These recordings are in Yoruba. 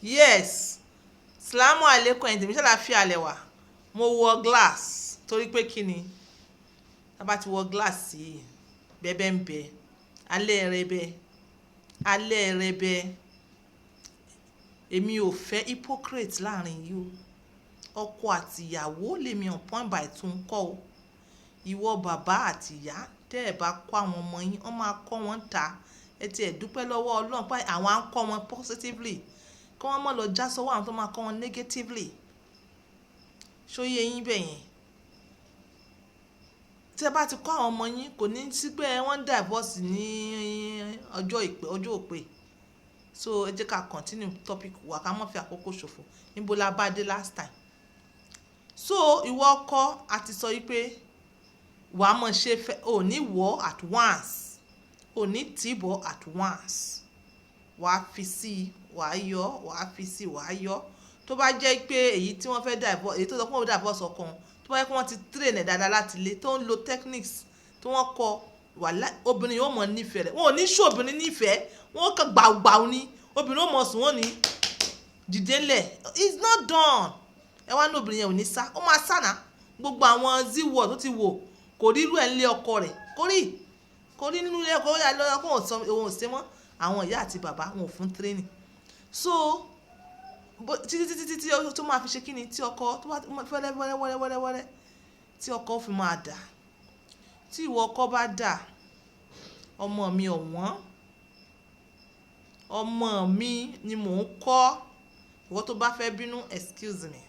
Yes, salamu alaikum. Ẹ̀yin tèmi, ṣàlàáfíà lẹ wà? Mo wọ glass torí pé kí ni, tá bá ti wọ glass yìí, bẹ́bẹ́ ń bẹ alẹ́ rẹ, bẹ alẹ́ rẹ bẹ. Èmi ò fẹ́ hypocrite láàrin yìí o. Ọkọ àti ìyàwó lèmi on point by two ń kọ́ o. Ìwọ bàbá àti ìyá, tẹ́ ẹ bá kọ́ àwọn ọmọ yín, wọ́n máa kọ́ wọn ta. Ẹ ti ẹ̀ dúpẹ́ lọ́wọ́ Ọlọ́run pé àwọn á ń kọ́ wọn positively, kí wọ́n má lọ já sọ́wọ́ àwọn tó máa kọ́ wọn negatively. Ṣó yé yín bẹ́yẹn? Tí ẹ bá ti kọ́ àwọn ọmọ yín, kò ní sí pé wọ́n ń divorce ní ọjọ́ ìpè, ọjọ́ òpè. So ẹ jẹ́ ká continue topic wa, ká má fi àkókò ṣòfò. Níbo la bá dé last time? So ìwọ ọkọ, a ti sọ wípé wàá mọ̀ ṣe fẹ́, ò ní wọ̀ at once, ò ní tìbọ̀ at once. Wàá fi sí i, wàá yọ, wàá fi sí i, wàá yọ. Tó bá jẹ́ pé èyí tí wọ́n fẹ́ divorce, èyí tó sọ pé wọ́n divorce ọkọ wọn, tó bá yẹ kí wọ́n ti train ẹ̀ dáadáa láti ilé, tó ń lo techniques tí wọ́n kọ wàhálà, obìnrin yóò mọ̀ nífẹ̀ẹ́ rẹ̀. Wọn ò ní ṣó obìnrin nífẹ̀ẹ́, wọ́n kàn gbàgbà ní obìnrin ó mọ̀ sùn, wọ́n ní dìde ńlẹ̀. It's not done. Ẹ wá ní obìnrin yẹn ò ní sá, ó máa sá náà. Gbogbo àwọn z-word tó ti wò, kò rí irú ẹ̀ nílé ọkọ rẹ̀, kò rí nínú ilé ọkọ rẹ̀ lọ́wọ́ kó òun ò ṣe mọ́. Àwọn ìyá àti bàbá wọn ò fún training. So títí títí títí tó máa fi ṣe kíni, tí ọkọ tó bá wẹ́rẹ́ wẹ́rẹ́ wẹ́rẹ́ wẹ́rẹ́ wẹ́rẹ́ tí ọkọ fi máa dà. Tí ìwọ ọkọ bá dà, ọmọ mi ọ̀wọ́n, ọmọ mi ni mò ń kọ́. Ìwọ tó bá fẹ́ bínú, excuse me.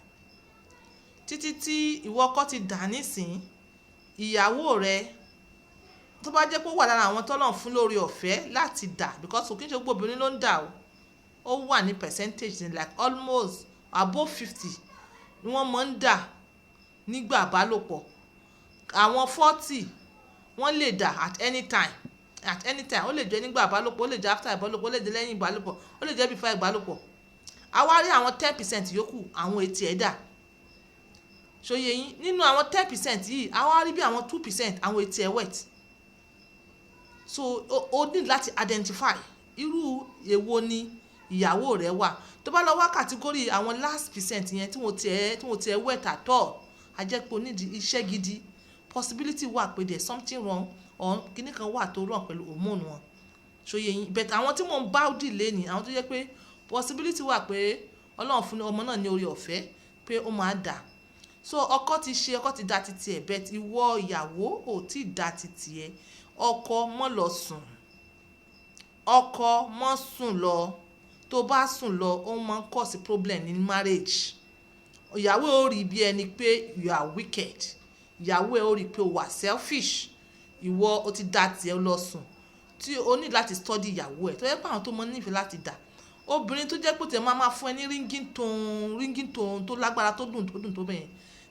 Títí tí ìwọ ọkọ ti dà nísìn, ìyàwó rẹ, tó bá jẹ́ pé ó wà lára àwọn tọ́lọ́run fún lórí ọ̀fẹ́ láti dà, because kò kí n ṣe gbogbo obìnrin ló ń dà o. Ó wà ní percentage ní like almost above 50 ni wọ́n máa ń dà nígbà ìbálòpọ̀. Àwọn 40, wọ́n lè dà at any time, at any time. Ó lè jẹ́ nígbà ìbálòpọ̀, ó lè jẹ́ after ìbálòpọ̀, ó lè jẹ́ lẹ́yìn ìbálòpọ̀, ó lè jẹ́ before ìbálòpọ̀. A wá rí àwọn 10% yòókù, àwọn etí ẹ̀ dà. Ṣó yé yín? Nínú àwọn 10% yìí, a wá rí bí àwọn 2%, àwọn etí ẹ̀ wet. So o need láti identify irú èwo ni ìyàwó rẹ wà. Tó bá lọ wá category àwọn last percent yẹn tí wọ́n tiẹ̀ wet at all, a jẹ́ pé o need iṣẹ́ gidi. Possibility wà pé there is something wrong or kíní kan wà tó wrong pẹ̀lú hormone wọn. Ṣó yé yín? But àwọn tí mò ń bá deal lénìí, àwọn tó jẹ́ pé possibility wà pé Ọlọ́run fún ọmọ náà ní oore ọ̀fẹ́ pé ó máa dà. So ọkọ ti ṣe, ọkọ ti dà titi ẹ̀, but ìwọ ìyàwó ò tí dà titi ẹ̀. Ọkọ, mọ́ lọ sùn. Ọkọ, mọ́ sùn lọ. Tó bá sùn lọ, ó máa ń cause problem ní marriage. Ìyàwó ẹ ó rí bí ẹni pé you are wicked. Ìyàwó ẹ ó rí pé o wà selfish. Ìwọ o ti dà tí ẹ lọ sùn. Tí o need láti study ìyàwó ẹ. Tó jẹ́ pé àwọn tó mọ nífẹ̀ẹ́ láti dà. Obìnrin tó jẹ́ pé tí ẹ máa máa fún ẹ ní ringing tone, ringing tone tó lágbára, tó dùn, tó dùn tó bẹ́yẹn.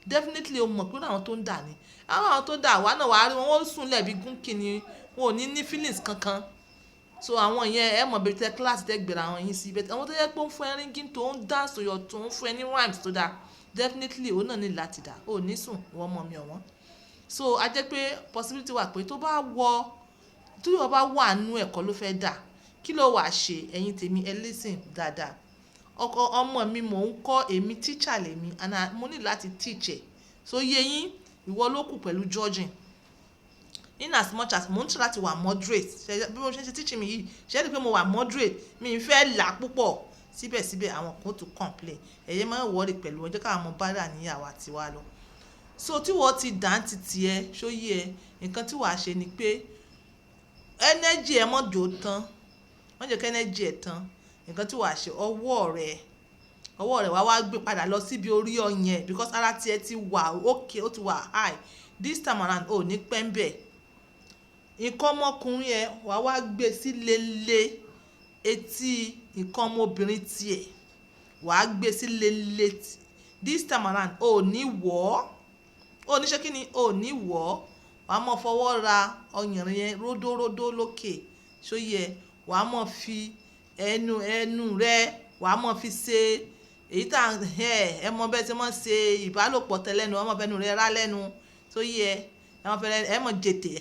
Definitely o mọ̀ pé àwọn tó ń dà ni. Àwọn tó dà wá náà, wà á rí wọn, wọ́n sùn lẹ̀ bí gúnkì ni, wọn ò ní ní feelings kankan. So àwọn yẹn, ẹ mọ̀ bí tẹ class tẹ gbéra àwọn yín sí. But àwọn tó jẹ́ pé ó ń fún ẹ ringing tone, ó ń dance to your tone, ó ń fún ẹ ní rhymes tó dáa, definitely òun náà ní láti dà. Ó ní sùn, ìwọ ọmọ mi ọ̀wọ́n. So a jẹ́ pé possibility wà pé tó bá wọ, tí ìwọ bá wà nínú ẹ̀kọ́ ló fẹ́ dà. Kí ló wà ṣe? Ẹ̀yin tèmi, ẹ listen dáadáa. Ọkọ, ọmọ mi mò ń kọ́, èmi teacher lèmi and mo ní láti teach ẹ̀. So yé yín, ìwọ ló kù pẹ̀lú judging. In as much as mo ń try láti wà moderate, bí mo ṣe ń ṣe teaching mi yìí, ṣé ẹ rí pé mo wà moderate? Mi ń fẹ́ là púpọ̀. Síbẹ̀síbẹ̀, àwọn kan ó tún complain. Ẹ̀yẹ máa ń worry pẹ̀lú wọn, jẹ́ ká mọ bá dà níyàwó àti wa lọ. So tí wọ́n ti dà ń titi ẹ, ṣó yé ẹ? Nǹkan tí wàá ṣe ni pé energy ẹ mọ́ jò tán. Má jẹ́ kí energy ẹ tán. Nǹkan tí wàá ṣe, ọwọ́ rẹ wá wá gbé padà lọ síbi orí ọyàn ẹ, because ara tí ẹ ti wà okay, ó ti wà high. This time around, ò ní pẹ́ ń bẹ̀. Nǹkan ọmọkùnrin ẹ, wà wá gbé sí lele etí nǹkan ọmọbìnrin tiẹ̀, wà á gbé sí lele. This time around, ò ní wọ̀ ọ́. Ò ní ṣe kí ni? Ò ní wọ̀ ọ́. Wà á mọ̀ fọwọ́ ra ọyàn yẹn ródóródó lókè. Ṣó yé ẹ? Wà á mọ̀ fi ẹnu rẹ, wà á mọ̀ fi ṣe èyí tá ẹ mọ̀ bẹ́ẹ̀ tí wọ́n ṣe ìbálòpọ̀ tẹ́lẹ̀nu, wọ́n mọ̀ fẹ́nu rẹ rá lẹ́nu. Ṣó yé ẹ? Ẹ mọ̀ fẹ́, ẹ mọ̀ jètè,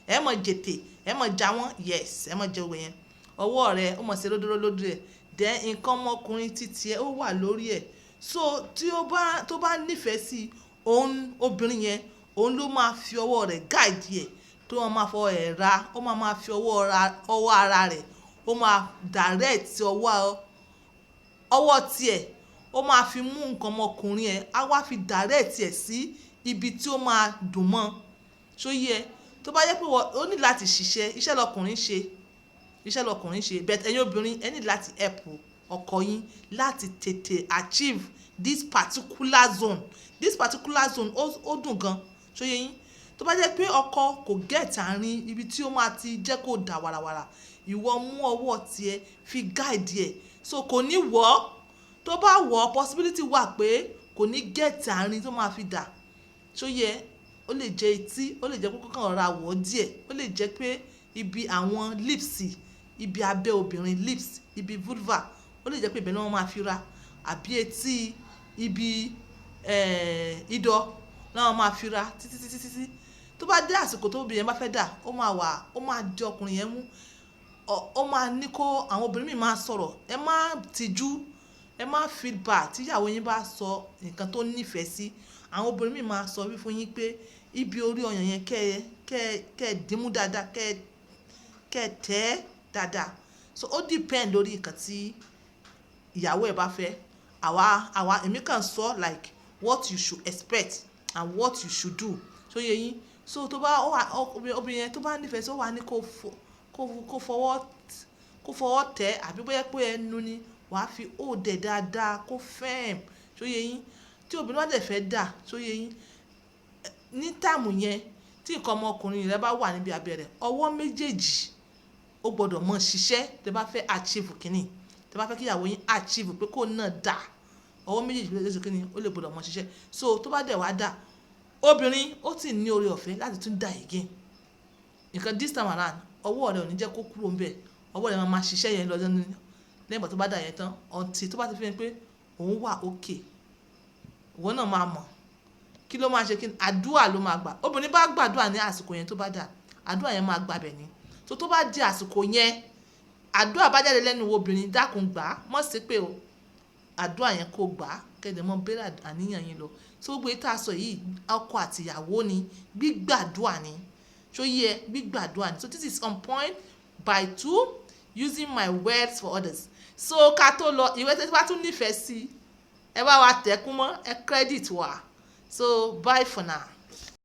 ẹ mọ̀ jètè, ẹ mọ̀ já wọ́n. Yes, ẹ mọ̀ jẹ òwe yẹn. Ọwọ́ rẹ ó mọ̀ ṣe ródóródó rẹ̀. Then nǹkan ọmọkùnrin títí ẹ ó wà lórí ẹ̀. So tí ó bá tó bá nífẹ̀ẹ́ sí òun, obìnrin yẹn, òun ló máa fi ọwọ́ rẹ̀ guide ẹ̀, tó máa fọwọ́ ẹ̀ ra, ó máa fi ọwọ́ ara rẹ̀, ó máa direct ọwọ́ tiẹ̀, ó máa fi mú nǹkan ọmọkùnrin ẹ̀, á wá fi direct ẹ̀ sí ibi tí ó máa dùn mọ́. Ṣó yé ẹ? Tó bá yẹ pé ó ní láti ṣiṣẹ́, iṣẹ́ lọkùnrin ṣe, iṣẹ́ lọkùnrin ṣe, but ẹ̀yin obìnrin, ẹ ní láti help ọkọ yín láti tètè achieve this particular zone. This particular zone, ó dùn gan. Ṣó yé yín? Tó bá jẹ́ pé ọkọ kò get àárín ibi tí ó máa ti jẹ́ kó dà wàràwàrà, ìwọ mú ọwọ́ tiẹ̀ fi guide ẹ̀, so kò ní wọ̀. Tó bá wọ̀, possibility wà pé kò ní get àárín tó máa fi dà. Ṣó yé? Ó lè jẹ́ etí, ó lè jẹ́ pé kó kàn rọra wọ̀ díẹ̀, ó lè jẹ́ pé ibi àwọn lips, ibi abẹ́ obìnrin, lips, ibi vulva, ó lè jẹ́ pé ibẹ̀ ni wọ́n máa fi ra, àbí etí ibi ìdọ̀ náà wọ́n máa fi ra títí títí títí. Tó bá dé àsìkò tó obìnrin yẹn bá fẹ́ dà, ó máa wà, ó máa di ọkùnrin yẹn mú, ó máa ní kó àwọn obìnrin míì máa sọ̀rọ̀. Ẹ má tijú, ẹ má feel bad tí ìyàwó yín bá sọ nǹkan tó nífẹ̀ẹ́ sí. Àwọn obìnrin míì máa sọ wí fún yín pé ibi orí ọyàn yẹn, kẹ́ ẹ dìímú dáadáa, kẹ́ ẹ tẹ́ ẹ dáadáa. So ó depend lórí nǹkan tí ìyàwó ẹ bá fẹ́. Àwa èmi kàn sọ like what you should expect and what you should do. Ṣó yé yín? So tó bá ó wà, obìnrin yẹn tó bá nífẹ̀ẹ́ sí, ó wà ní kó fọwọ́ tẹ̀, àbí bóyá pé ẹnu ni wàá fi hold ẹ̀ dáadáa kó firm. Ṣó yé yín? Tí obìnrin bá dẹ̀ fẹ́ dà, ṣó yé yín, ní time yẹn tí nǹkan ọmọkùnrin rẹ bá wà níbi abẹ́ rẹ̀, ọwọ́ méjèèjì ó gbọ́dọ̀ mọ̀ ṣiṣẹ́. Tẹ́ bá fẹ́ achieve kínní, tẹ́ bá fẹ́ kí ìyàwó yín achieve pé kó náà dà, ọwọ́ méjèèjì ló ṣe kínní, ó lè gbọ́dọ̀ mọ̀ ṣiṣẹ́. So tó bá dẹ̀ wá dà, obìnrin ó sì ní oore ọ̀fẹ́ láti tún dà again. Nǹkan this time around, ọwọ́ rẹ̀ ò ní jẹ́ kó kúrò ńbẹ̀. Ọwọ́ rẹ̀ máa ma ṣiṣẹ́ yẹn lọ́jọ́ ní lẹ́yìn ìgbà tó bá dà yẹn tán, until tó bá ti fi hàn pé òun wà okay. Ìwọ náà máa mọ̀ kí ló máa ṣe. Kí àdúrà ló máa gbà. Obìnrin bá gbàdúrà ní àsìkò yẹn, tó bá dà, àdúrà yẹn máa gbàbẹ̀ ni. So tó bá di àsìkò yẹn, àdúrà bá jáde lẹ́nu obìnrin, dákun gbà á, mọ̀ sí pé o àdúrà yẹn kó gbà á, kẹ́dẹ̀ mọ́ bẹ́rẹ̀ àníyàn yín lọ. So gbogbo èyí tá a sọ yìí, ọkọ àti ìyàwó ni, gbígbàdúrà ni. Ṣó yé? Gbígbàdúrà ni. So this is on point by two, using my words for others. So ká tó lọ, ìwé tí wàá tún nífẹ̀ẹ́ sí, ẹ bá wa tẹ̀kún mọ́ ẹ credit wa. So bye for now.